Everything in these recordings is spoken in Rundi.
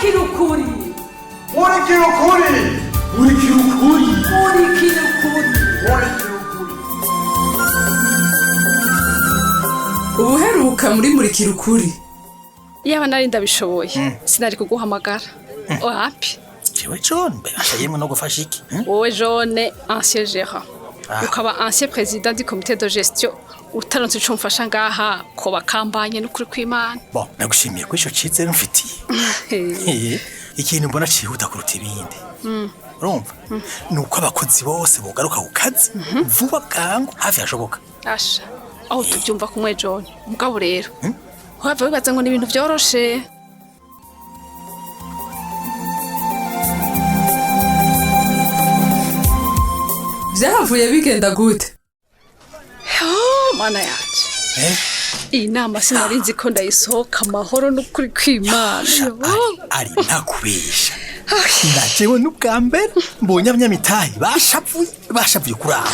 Murikira ukuri. Murikira ukuri. Murikira ukuri. Murikira ukuri. Murikira ukuri. Ubuheruka muri Murikira Ukuri. Yaba nari ndabishoboye, sinari kuguhamagara wapi. Jewe John, mbasha yemwe no gufasha iki? Wowe Jone, ancien gérant, Ah. ukaba ancien président du comité de gestion, utaronse ico mfasha ngaha ko bakambanye n'ukuri kw'Imana. Bon, nagushimiye ko ico cizere mfitiye. Ikintu mbona cihuta kuruta ibindi, urumva, ni uko abakozi bose bogaruka ku kazi vuba bwangu hafi hashoboka. Asha, aho tuvyumva kumwe John, mugabo rero wava wibaza ngo ni ibintu vyoroshe. Vyahavuye bigenda gute? Oh, Mana yanje! Eh? Iyi nama sinari nzi ko ndayisohoka amahoro n'ukuri kw'Imana. Sha, ari ari ntakubesha, na jewe n'ubwa mbere mbonye abanyamitahe bashavuye, bashavuye kuri aho,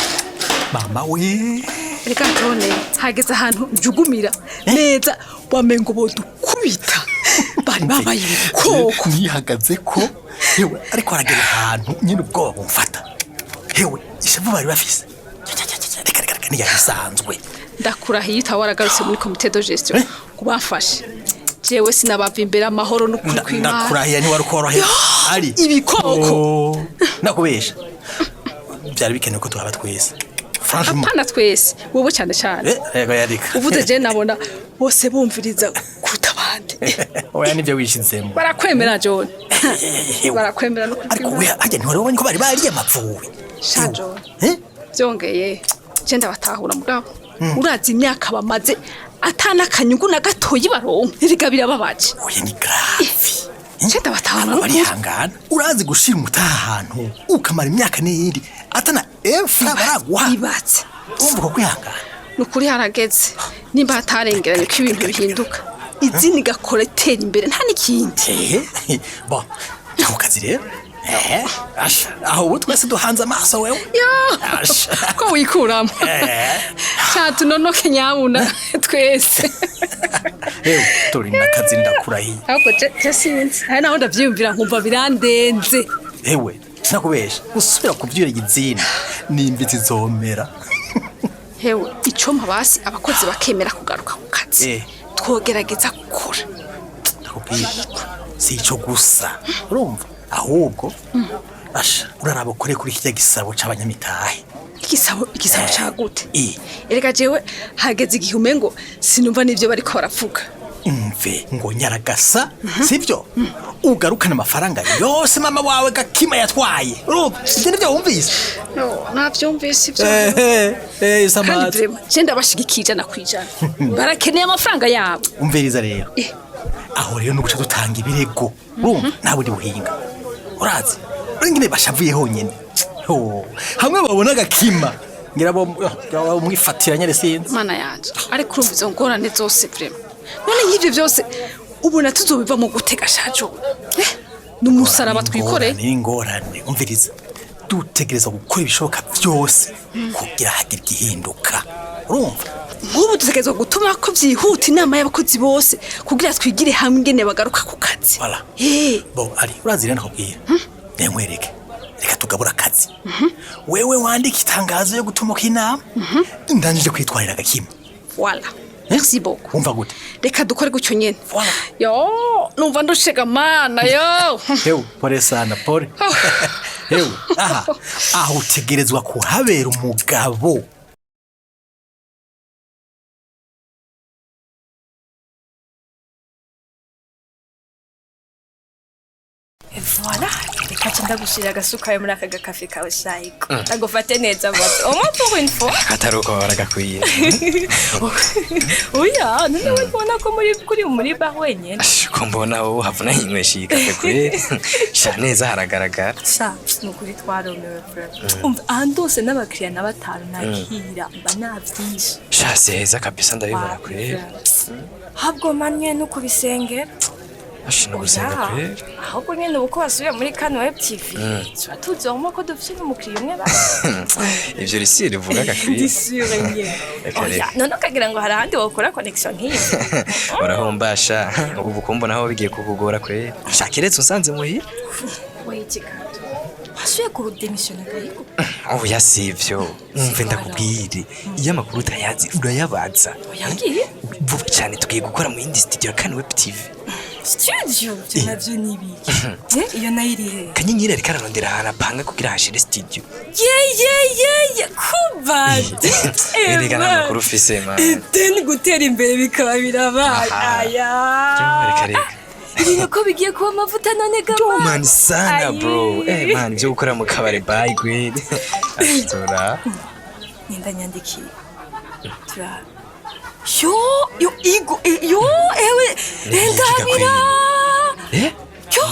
mama we. Reka Jone, hageze ahantu njugumira neza, wamengo bodukubita, bari babaye ibikoko. Nihagaze ko hewe, ariko aragera ahantu nyine ubwoba bumfata. Hewe, ishavu bari bafise. Cya, cya, cya, cya, reka reka reka, ntiyabisanzwe. Ndakurahiye, utaba waragarutse muri comité de gestion Eh? ngo bamfashe, jewe sinabava imbere amahoro n'ukuri kw'Imana. Ndakurahiye, ntiwari ukorohera ari Ibikoko. Oh, nakubesha, byari bikenewe ko tuhaba twese, franchement. Apana twese, wowe cyane cyane. Eh, yego, yarika. Uvuze je nabona bose bumviriza kuruta abandi. Oya, nibyo wishizemo. Barakwemera John. Hewe. Barakwemera n'ukuri Ariko we kw'Imana. harya ntiwari wabonye ko bari bariye amavubi? Sha John. Eh? Byongeye je ndabatahura, mugabo urazi imyaka bamaze atana akanyungu na gatoyi baronka, erega birababaje. Oya, ni grave. Je ndabatahura Aba n'ukuri. barihangana. Urazi gushira umutaha ahantu ukamara imyaka n'iyindi atana emfura baraguha? Ibatse. Urumva uko kwihangana? Ni ukuri harageze, nimba hatarengeranye ko ibintu bihinduka, izindi igakora itera imbere, nta n'ikindi. Eh, bon, ako kazi rero. Eh, asha, aho ubu twese duhanze amaso wewe. Yo! Asha. Ko wikuramo. Eh. Catunonoke nyabuna twese. Ewe, turi n'akazi, ndakurahiye. Ahubwo je sinzi, hari naho ndavyiyumvira nkumva birandenze. Ewe, sinakubesha, gusubira kuvyura igitsina nimba zizomera. Hewe, icompa basi abakozi bakemera kugaruka ku kazi, twogerageza gukora. Ndakubwira, si ico gusa, urumva, ahubwo asha uraraba ukore kuri kirya gisabo c'abanyamitahe. Igisabo? Igisabo ca gute? Eh. Erega jewe hageze igihe umengo sinumva n'ivyo bariko baravuga. Umve, ngo nyaragasa, sivyo, ugarukana amafaranga yose mama wawe Gakima yatwaye. Urumva, ivyo nivyo wumvise? No, navyumvise ivyo. Eh, eh. Kandi Samazi. vraiment je ndabashigikiye 100%, barakeneye amafaranga yabo. Umviriza rero. Eh. Aho rero nuguca dutanga ibirego, urumva, nta bundi buhinga. Urazi ingene bashavuye honyene. Ho, hamwe babona Gakima ngira bo mwifatira nyene, sinzi. Mana yanje, ariko urumva izo ngorane zose vraiment, none nk'ivyo byose ubona tuzobivamo gutega shajo? Eh, ni umusaraba twikoreye. Ingorane, ingorane. Umviriza, dutegereza gukora ibishoboka byose kugira hagire igihinduka, urumva. Nk'ubu dutegerezwa gutuma ko byihuta inama y'abakozi bose kugira twigire hamwe ingene bagaruka ku kazi. Voilà. Eh. Bo ari urazi rero, nakubwira, nkwereke, reka tugabura akazi. Wewe wandika itangazo yo gutumuka inama, ndangije kwitwarira Gakima. Voilà, merci beaucoup. Wumva gute? Reka dukore gutyo nyene. Voilà. Yo, numva ndushega, Mana yo. Hewe, pole sana, pole. Hewe, aha aho utegerezwa kuhabera umugabo. Voilà, reka nca ndagushirira agasukari muri aka gakafe kawe shayiko. Ndagufate neza moto. Au moins pour une fois. Atari uko baragakwiye. Oya, none we kubona ko muri kuri muri bar wenyene. Ash, ko mbona wowe havuna yinywesha iyi kafe kweri, sha neza haragaragara. Sha, ni ukuri twaromewe vraiment. Umva, ahantu hose n'abakiriya na batanu nakira mba navyishe. Sha, si heza kabisa, ndabibona kweri. Habwo manye no kubisengera. Ashina gusenga Oya, kwera. Ahubwo nyene ubu ko wasubiye muri Kano Web TV, tuba tuzoramo ko dufise n'umukiriya umwe basi. Ivyo risi rivuga gakwira. Ndi sûre nyene. Reka Oya, reka. none ukagira ngo hari ahandi wokora connection nk'iyi? Urahombasha. Ubu kumbona aho bigiye kukugora kwera. Shakiretse unsanze muhira. Wait gato. Wasubiye kudemisiyona Gahigo? Oya sivyo. Umve ndakubwire. Iyo amakuru utayazi urayabaza. Oya ngiye. Vuba cyane tugiye gukora mu yindi studio ya Kano Web TV. Studio ivyo navyo ni ibiki? Eh, iyo nayo iri he? Kanyenyeri ariko ararondera ahantu apanga kugira hashire studio. Ye ye ye ye kubadi. Erega nta makuru ufise man. Ideni gutera imbere bikaba birabaye. Aha. Aya. Reka reka. Ibintu ko bigiye kuba amavuta none gama. Man sana Ayi. bro. Eh man ibyo gukora mu kabare bye gwede. Ashtora. Nenda nyandikiye. Tura. Yo, yo igo yo ewe Ni iki ndabira. Eh? Yo.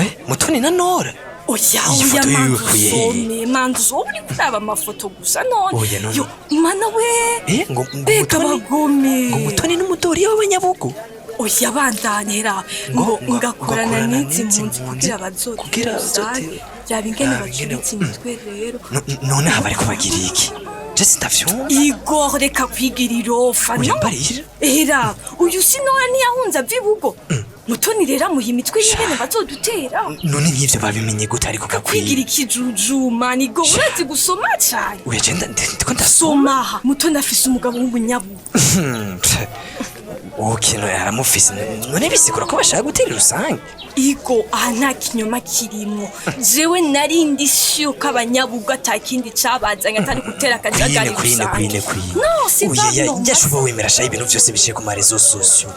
Eh, Mutoni na Nora. Oya Iyi oya foto yiwe manzu ikuye hehe? usome manzu usome uri kuraba amafoto gusa none. Oya, none. Yo mana we. Eh, ngo ngo Mbega Mutoni. abagome. Ngo Mutoni n'umudori w'abanyabugu. Oya bandantera ngo Ngo- ngakorana ngakorana n'izi n'izi mpunzi mpunzi kugira kugira bazotere bazotere. yaba ingene Yaba ingene- bacuritse imitwe rero. None aha bariko bagira iki? Je sindavyumva. Igor reka kwigira irofa Oya no mbarira. Era uyu sinora ntiyahunze ava ibugo. Mutoni rero amuha imitwe y'ingene bazodutera. None nk'ivyo babimenye gute ariko Kwigira gakwiye? ikijujuma ni Igor urazi gusoma cane. Oya je ndiko ndasoma. Somaha Mutoni afise umugabo w'umunyabugo. Okay, no aramufise. None bisigura ko bashaka gutera rusange. Igo aha nta kinyoma kirimwo. Jewe nari ndi sure ko abanyabugo ata kindi cabazanye atari gutera akajagari Kwine kwine rusange. kwine kwine. No, c'est Oya pas ya normal. yashuba wemera shayi ibintu vyose biciye ku marezo sosio.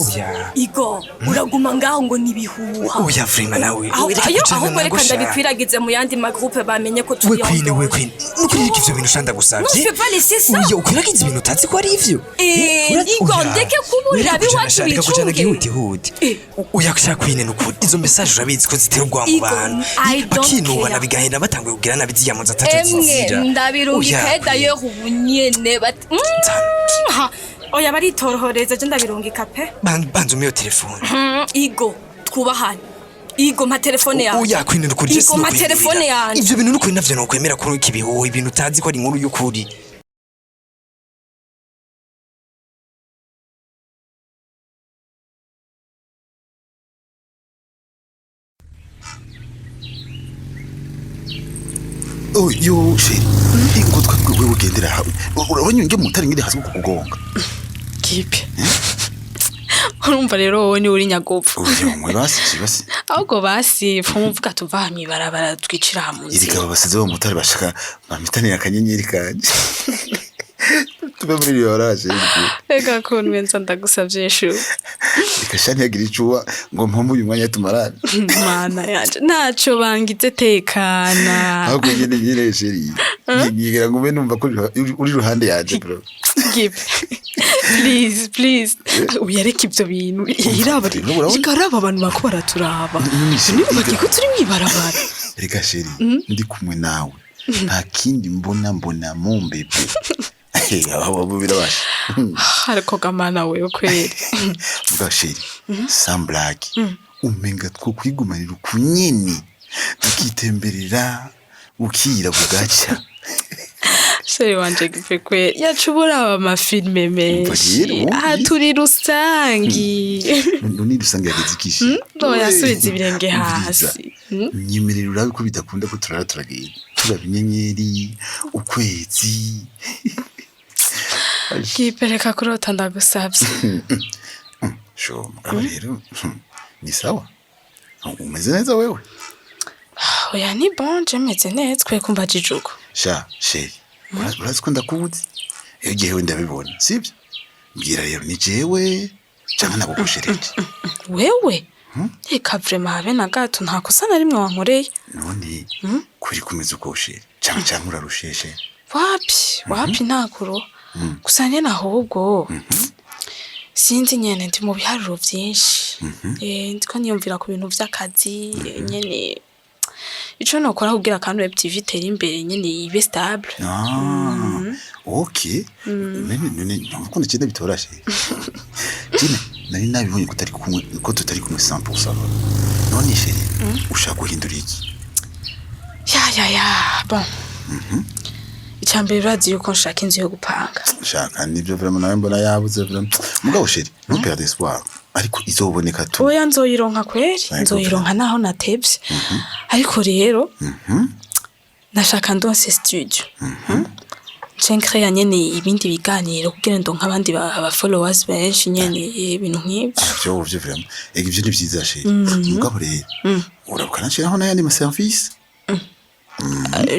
Oya. Igor uraguma ngaho ngo nibihuha. Oya vrema nawe. Aho Reka ayo kujana ahubwo nago reka sha. ndabikwiragize mu yandi magroupe bamenye ko We turi kwine we kwine. Nukuri reka ivyo bintu shanda Non, gusavye. je peux pas laisser ça. Oya ukwiragiza ibintu utazi ko ari ivyo. Eh, Igor, ndeke kuburira Reka kujana abiwacu sha, reka kujana bicunge. gihutihuti. Eh. Oya sha kwine nukuri. Izo message urabizi ko zitera ubwoba mu Igor, bantu. I don't Bakinubana care. bigahenda batanguye kugira nabi ziriya mpunzi ataco Emwe zizira. ndabirungika Oya, d'ailleurs ubu nyene bati Ha, oya baritorohoreza je ndabirungika pe. Banza umpe iyo telefone. Igo twubahane. Igo mpa telefone yawe. Oya kwine nukuri je Igo mpa sinokwemera. telefone yanje. Ivyo bintu nukuri navyo nokwemera kuri ikibihuha ibintu utazi ko ari inkuru y'ukuri. Oh, yo chérie ingo twabwiwe wewe ugendera hamwe urabona nge mutari ngire hasi kukugonga. Kipe. Urumva rero wowe ni uri nyagupfa. Oya mwe basi basi. Ahubwo basi mvuga tuva aha mw'ibarabara twicira aha mu nzira. Erega basize bo mutari bashaka bamitanira akanyenyeri kanje tube muri iyo oraje. Reka kuntu nza ndagusavye shu. Reka sha ntiyagira icuwa ngo mpampe uyu mwanya tumarane. Mana yanje ntaco bangize tekana. Ahubwo nyene nyene chérie nyigira ngo mbe numva ko uri ruhande yanje bro. Kipe. Please please. Uyareke ivyo bintu. Iraba Urabona? iraba abantu bako baraturaba. Ni- Niba bagiye ko turi mw'ibarabara. Reka chérie ndi kumwe nawe nta kindi mbona mbona mumbebe aho birabasha. Ariko gamana wewe kweri. Mbwa chérie sans blague umenga two kwigumanira ukunyene tukitemberera ukira bugaca. Chéri wanje gipe kweri. Yacu buraba amafilme menshi. Umva rero, Aha turi rusangi. None rusange yageze ikishi. Oya subiza ibirenge hasi. Nyemerera urabe ko bidakunda ko turara turagenda turaba inyenyeri ukwezi. Gipe reka kurota ndagusavye. Sho mugabo rero ni sawa umeze neza wewe. Oya ni bon je meze neza kwe kumva jijuko. Sha chérie urazi ko ndakubuze iyo gihe ndabibona sibyo mbwira rero ni jewe canke nagukoshereje. Wewe? Reka vraiment habe na gato nta kosa na rimwe wankoreye. None kuri kumeze uko chérie canke canke urarusheshe. Wapi wapi ntakuro. Gusa nyene ahubwo sinzi nyene ndi mu biharuro vyinshi. Eh ndiko niyumvira ku bintu vy'akazi nyene ico nokora kugira akantu Web TV itere imbere nyene ibe stable. Ah, ok. None none ntabwo cyenda bitorashe. Jine Nari nabibonye ko utari kumwe, ko tutari kumwe 100%. None chéri, ushaka guhindura iki? Ya ya ya, bon, icya mbere urazi yuko nshaka inzu yo gupanga. Shaka nibyo vraiment, nawe mbona yabuze vraiment. Mugabo chéri, non perdre espoir. Ariko izoboneka tu. Oya, nzoyironka kweri. Yego. Nzoyironka naho natevye, ariko rero nashaka ndonse studio, nce nkreya nyene ibindi biganiro kugira ndonke abandi aba followers benshi nyene, ibintu nk'ivyo. Vyo vyo vraiment. Ega ivyo ni vyiza chéri. Mugabo rero, urabuka nashiraho n'ayandi ma service.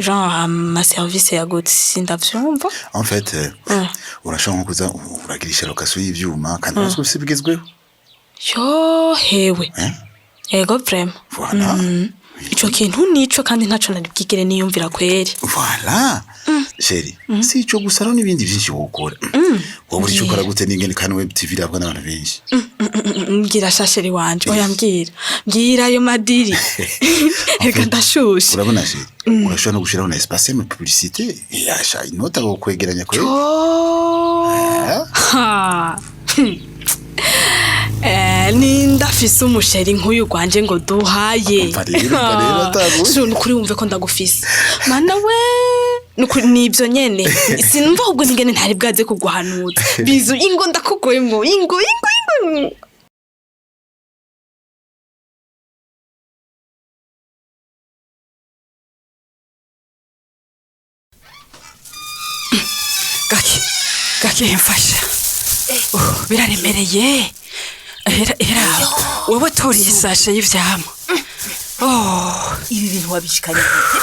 Genre ama service ya gute? Sindavyumva. En fait, urashobora nko kuza uragirisha location y'ivyuma kandi urazi ko bifise bigezweho. Yo hewe! Eh? Ego vraiment. Voilà. Ico kintu nico, kandi ntaco nari bwigere niyumvira kweri. Voilà. Chéri, si ico gusa, hariho n'ibindi vyinshi wokora. Wowe uri ico ukora gute n'ingene kandi web TV irabwa n'abantu benshi. Mbwira sha chéri wanje. Oya, mbwira, mbwira ayo madiri, reka ndashushe. Urabona chéri, urashobora no gushiraho na espace mu publicité. Yasha inota wo kwegeranya kweri. Oh. Ha. Ninda afise umu chéri nk'uyu gwanje ngo duhaye. Umva rero, umva rero, ataguye. So nukuri wumve ko ndagufise, mana we, nukuri nivyo nyene. Sinumva ahubwo ningene ntari bwaze kuguhanuza. Bizu, ingo ndakugoyemwo, ingo, ingo, ingo. Gake gake, mfasha. Biraremereye. Era era, wowe toriye isashe y'ivyamwa. Oh. Ibi bintu wabishikanye gute?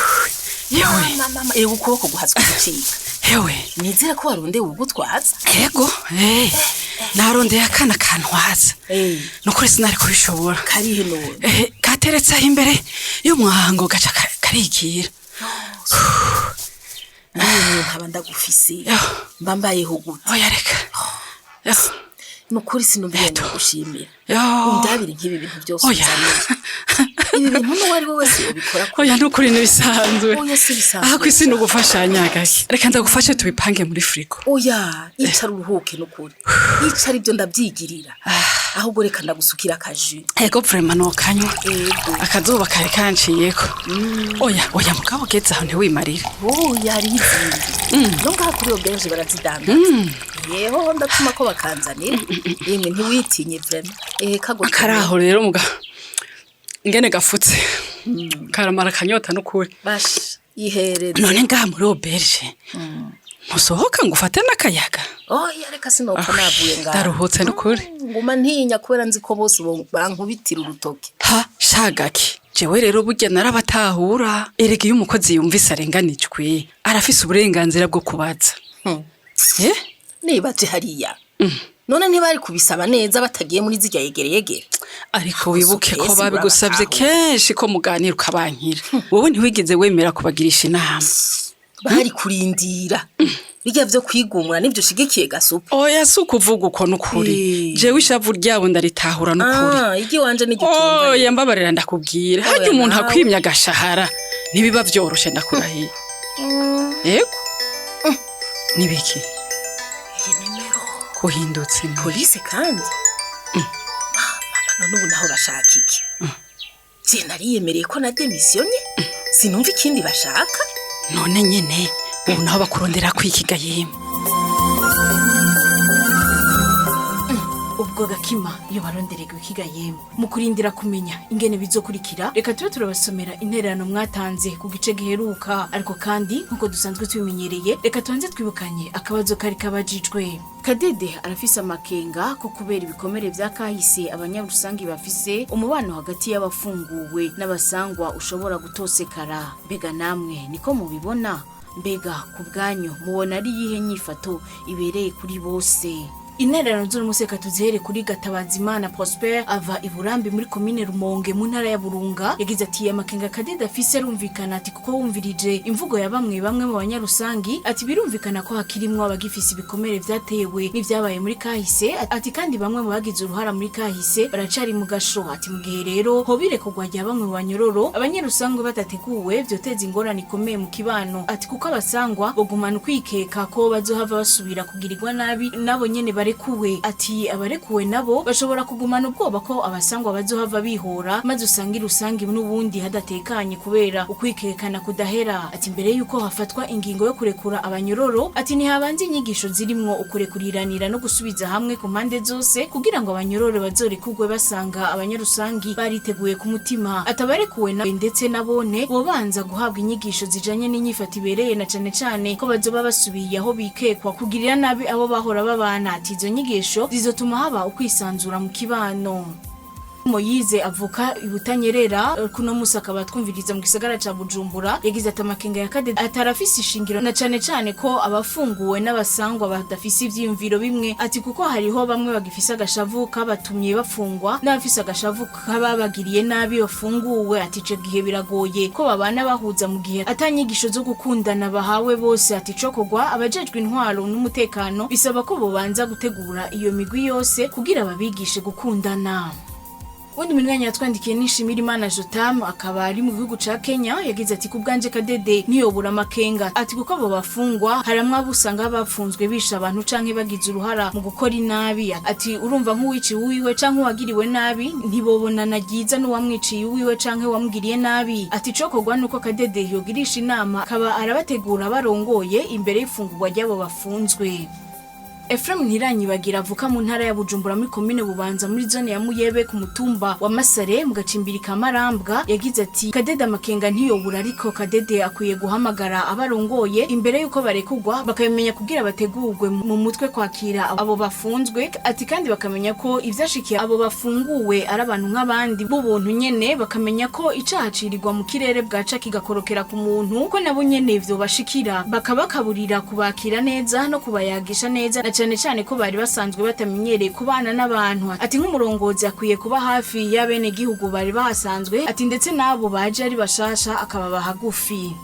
Yewe. Mama, mama, ego, ukuboko guhatswe gucika. Hewe. Nizere ko warondeye ugutwaza. Ego, narondeye akana kantwaza. Nukuri sinari kubishobora. Karihe none? Kateretse aho imbere y'umwango, gaca karigira. Niyo nkaba ndagufise, mba mbayeho gute? Oya, reka. Yo. Nukuri sinumva ingene gushimira. Yo. Undabire nk'ibi bintu byose Oya. unzaniye. Ibi bintu n'uwo ari we wese yobikora ko. Oya, nukuri ntibisanzwe. Oya, si bisanzwe. Aha kw'isi ni ugufashanya. Gake, reka ndagufashe tubipange muri frigo. Oya, icara uruhuke, nukuri icara, ibyo ndabyigirira. Ahubwo reka ndagusukira akaji. Ego vraiment, nokanywa. Ego. Akazuba kari kanciyeko. Oya oya, mugabo ugeze aho ntiwimarire. Oya, hariho izindi no ngaha kuri auberge barazidandaza. Yeho, ndatuma ko bakanzanira. Yemwe, ntiwitinye vraiment, ehe kago. Karaho rero, muga ingene gafutse karamara akanyota n'ukuri. Basha, ihereze. None ngaha muri auberge ntusohoka ngo ufate n'akayaga? Oya, reka, sinopfa navuye ngaha. Ndaruhutse n'ukuri. Nguma ntinya kubera nzi ko bose bankubitira urutoke. Ha shagaki, jewe rero burya narabatahura. Erega iyo umukozi yumvise arenganijwe, arafise uburenganzira bwo kubaza. Eh. Nibaje hariya none, ntibari kubisaba neza batagiye muri zirya yegereyegere? Ariko wibuke ko Kesi, babigusabye urabatahura. kenshi ko muganira ukabankira. Wowe ntiwigeze wemera kubagirisha inama. Bari kurindira bijya vyo kwigumura nivyo ushigikiye, gasupa. Oya, si ukuvuga uko n'ukuri. Jewe ishavu ryabo ndaritahura n'ukuri. Ah, igi wanje n'igitumba. Oya, mbabarira ndakubwira. Oya, Harya umuntu nawe. akwimye agashahara ntibiba vyoroshe, ndakurahiye. Yego, nibiki? Iyi nimero. Kuhindutse ni Polisi kandi. Mama, none ubu naho bashaka iki? Je nariyemereye ko na démissionné, sinumva ikindi bashaka. None nyene ubu naho bakurondera kwikiga yemwe? Ubwo gakima iyo baronderega ikiga yemwe. Mu kurindira kumenya ingene bizokurikira, reka tube turabasomera intererano mwatanze ku gice giheruka. Ariko kandi nk'uko dusanzwe tubimenyereye, reka tubanze twibukanye akabazo kari kabajijwe. Kadede arafise amakenga ko kubera ibikomere vya kahise abanyarusangi bafise, umubano hagati y'abafunguwe n'abasangwa ushobora gutosekara. Mbega namwe niko mubibona? Mbega ku bwanyu mubona ari yihe nyifato ibereye kuri bose? Intererano z'uno reka tuzihere kuri Gatabazimana Prosper, ava i Burambi muri komine Rumonge mu ntara ya Burunga. Yagize ati: "Amakenga Kadede afise arumvikana," ati "kuko wumvirije imvugo ya bamwe bamwe mu banyarusangi," ati "birumvikana ko hakirimwo abagifise ibikomere vyatewe n'ivyabaye muri kahise," ati "kandi bamwe mu bagize uruhara muri kahise baracari mu gasho," ati "mu gihe rero hobire kugwa rya bamwe mu banyororo abanyarusangi batateguwe, vyoteza ingorane ikomeye mu kibano," ati "kuko abasangwa bogumana ukwikeka ko bazohava basubira kugirirwa nabi nabo nyene." barekuwe. Ati abarekuwe nabo bashobora kugumana ubwoba ko abasangwa bazohava bihora, maze usanga irusangi n'ubundi hadatekanye kubera ukwikekana kudahera. Ati mbere yuko hafatwa ingingo yo kurekura abanyororo, ati ntihabanza inyigisho zirimwo ukurekuriranira no gusubiza hamwe ku mpande zose, kugira ngo abanyororo bazorekurwe basanga abanyarusangi bariteguye ku mutima. Atabarekuwe na ndetse nabone bobanza guhabwa inyigisho zijanye n'inyifato ibereye, na cane cane ko bazoba basubiye aho bikekwa kugirira nabi abo bahora babana. Ati izo nyigisho zizotuma haba ukwisanzura mu kibano. Moyize avuka ibutanyerera, kuno musi akaba twumviriza mu gisagara ca Bujumbura, yagize ati amakenga ya Kadede atarafise ishingiro, na cane cane ko abafunguwe n'abasangwa badafise ivyiyumviro bimwe. Ati kuko hariho bamwe bagifise agashavu kabatumye bafungwa, n'abafise agashavu kababagiriye nabi bafunguwe. Ati ico gihe biragoye ko babana bahuza mu gihe atanyigisho zo gukundana bahawe bose. Ati cokorwa, abajejwe intwaro n'umutekano bisaba ko bobanza gutegura iyo migwi yose kugira babigishe gukundana. Wundi munywanyi yatwandikiye nishimira Imana Jotam, akaba ari mu gihugu ca Kenya, yagize ati kubwanje Kadede niyobura amakenga. Ati kuko abo bafungwa haramwe abo usanga bapfunzwe bisha abantu canke bagize uruhara mu gukora inabi. Ati urumva nk'uwiciwe uwiwe canke uwagiriwe nabi ntibobonana ryiza n'uwamwiciye uwiwe canke uwamugiriye nabi. Ati cokorwa nuko Kadede yogirisha inama akaba arabategura barongoye imbere y'ifungurwa ry'abo bafunzwe. Ephraim Ntiranyibagira avuka mu ntara ya Bujumbura muri komine Bubanza muri zone ya Muyebe ku mutumba wa Masare mu gacimbiri ka Marambwa, yagize ati Kadede amakenga ntiyobura, ariko Kadede akwiye guhamagara abarongoye imbere yuko barekugwa, bakabimenya kugira bategurwe mu mutwe kwakira abo bafunzwe. Ati kandi bakamenya ko ivyashikiye abo bafunguwe ari abantu nk'abandi b'ubuntu nyene, bakamenya ko icaha cirirwa mu kirere bwaca kigakorokera ku muntu, ko nabo nyene vyobashikira, bakabakaburira kubakira neza no kubayagisha neza, na cane cane ko bari basanzwe batamenyereye kubana n'abantu. Ati nk'umurongozi akwiye kuba hafi y'abenegihugu bari bahasanzwe, ati ndetse n'abo baje ari bashasha akababa hagufi.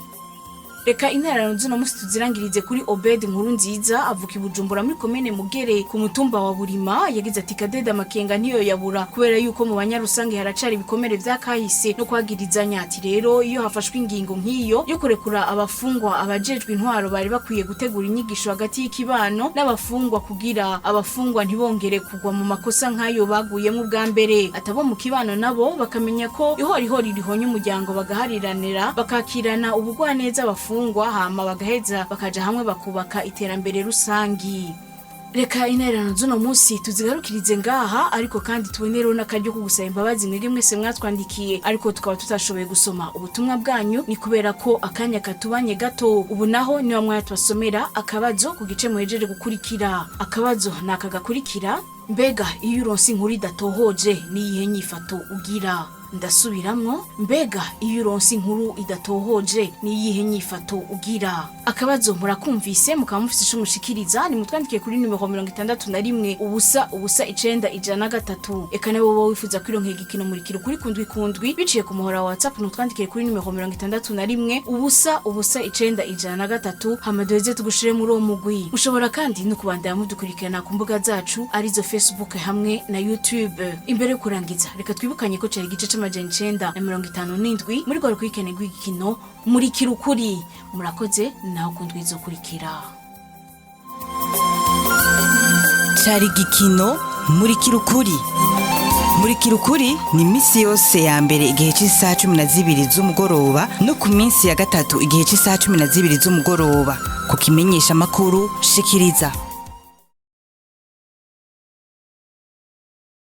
Reka intererano z'uno musi tuzirangirize kuri Obed Nkuru Nziza avuka i Bujumbura muri komine Mugere ku mutumba wa Burima, yagize ati Kadede amakenga ntiyo yabura kubera yuko mu banyarusange haracari ibikomere vyakahise no kwagirizanya. Ati rero iyo hafashwe ingingo nk'iyo yo kurekura abafungwa, abajejwe intwaro bari bakwiye gutegura inyigisho hagati y'ikibano n'abafungwa kugira abafungwa ntibongere kugwa mu makosa nk'ayo baguyemo ubwa mbere. Atabo mu kibano nabo bakamenya ko ihorihori rihonya umuryango, bagahariranira, bakakirana ubugwaneza abafungwa, hama bagaheza bakaja hamwe bakubaka iterambere rusangi. Reka intererano z'uno munsi tuzigarukirize ngaha, ariko kandi tubonereho n'akaryo ko gusaba imbabazi mwebwe mwese mwatwandikiye ariko tukaba tutashoboye gusoma ubutumwa bwanyu, ni kubera ko akanya katubanye gato. Ubu naho niba mwatubasomera akabazo ku gice muhejeje gukurikira. Akabazo ni aka gakurikira: mbega iyo uronse inkuru idatohoje niyihe nyifato ugira? Ndasubiramwo: mbega iyo uronse inkuru idatohoje niyihe nyifato ugira? Akabazo murakumvise, mukaba mufise ico mushikiriza, nimutwandikiye kuri nimero 61 0 0 9 103. Eka nawe wowe wifuza kwironkera igikino Murikira Ukuri kundwi kundwi biciye ku muhora wa WhatsApp, nutwandikiye kuri nimero 61 0 0 9 103, hama duheze tugushire muri uwo mugwi. Mushobora kandi no kubandanya mudukurikirana ku mbuga zacu arizo Facebook hamwe na YouTube. Imbere yo kurangiza, reka twibukanye ko cari igice c'957 muri rwa rukurikirane rw'igikino Murikira Ukuri. Murakoze, naho kundwi izokurikira. Cari igikino Murikira Ukuri. Murikira Ukuri ni iminsi yose ya mbere igihe cy'isaha 12 z'umugoroba no ku minsi ya gatatu igihe cy'isaha 12 z'umugoroba ku kimenyesha amakuru shikiriza.